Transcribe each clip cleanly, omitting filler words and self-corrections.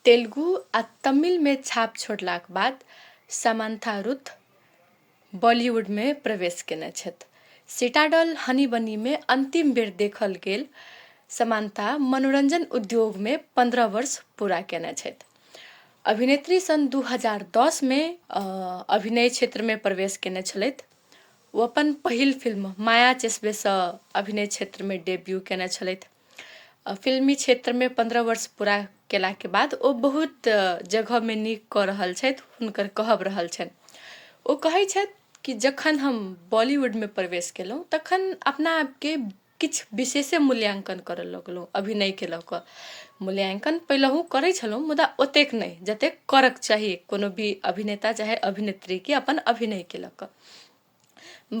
तेलुगु आ तमिलमे छाप छोड़लाक बाद सामंथा रुथ बॉलीवुडमे प्रवेश केने छथि। सिटाडल हनी बनीमे अन्तिम बेर देखल गेल समान्था मनोरञ्जन उद्योगमे 15 वर्ष पूरा केने छथि। अभिनेत्री सन् 2010मे अभिनय क्षेत्रमे प्रवेश केने छलथि। ओ अपन पहिल फिल्म माया चेसबेसँ अभिनय क्षेत्रमे डेब्यू केने छलथि। फिल्मी क्षेत्रमे 15 वर्ष पूरा केलाके बाद ओ बहुत जगहमे नीक कऽ रहल छथि, हुनकर कहब रहल छनि। ओ कहै छथि कि जखन हम बॉलीवुडमे प्रवेश केलहुँ तखन अपना आपके किछु विशेषे मूल्याङ्कन करऽ लगलहुँ अभिनयके लऽ कऽ। मूल्याङ्कन पहिलहु करै छलहुँ मुदा ओतेक नहि जतेक करऽके चाही कोनो भी अभिनेता चाहे अभिनेत्रीके अपन अभिनयके लऽ कऽ।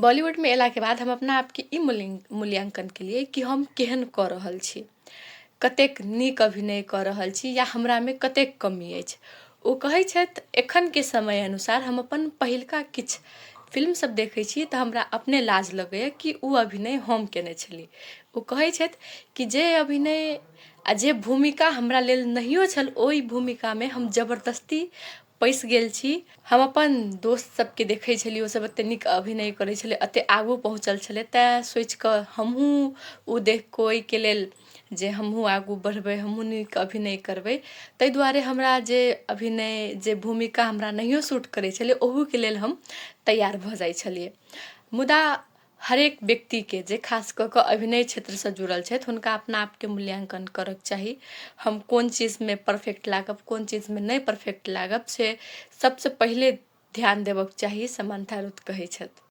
बॉलीवुडमे अयलाके बाद हम अपना आपके ई मूल्याङ्कन केलियै कि हम केहन कऽ रहल छी, कतेक नीक अभिनय कऽ रहल छी या हमरामे कतेक कमी अछि। ओ कहै छथि एखनके समय अनुसार हम अपन पहिलका किछु फिल्म सब देखै छी तऽ हमरा अपने लाज लगैए कि ओ अभिनय हम केने छली। ओ कहै छथि कि जे अभिनय आ जे भूमिका हमरा लेल नहियो छल ओहि भूमिकामे हम जबरदस्ती पैसि गेल छी। हम अपन दोस्त सबके देखै छलियै ओ सब एते नीक अभिनय करै छलै, एते आगू पहुँचल छलै, तैँ सोचि कऽ हमहूँ ओ देखि कऽ ओहिके लेल जे हमहूँ आगू बढ़बै, हमहूँ नीक अभिनय करबै, ताहि दुआरे हमरा जे अभिनय जे भूमिका हमरा नहियो सूट करै छलै ओहूके लेल हम तैयार भऽ जाइ छलियै। मुदा हरेक व्यक्तिके जे खास कऽ कऽ अभिनय क्षेत्रसँ जुड़ल छथि हुनका अपना आपके मूल्याङ्कन करऽके चाही। हम कोन चीजमे परफेक्ट लागब, कोन चीजमे नहि परफेक्ट लागब, से सबसँ पहिले ध्यान देबऽके चाही, समान्था रुथ कहै छथि।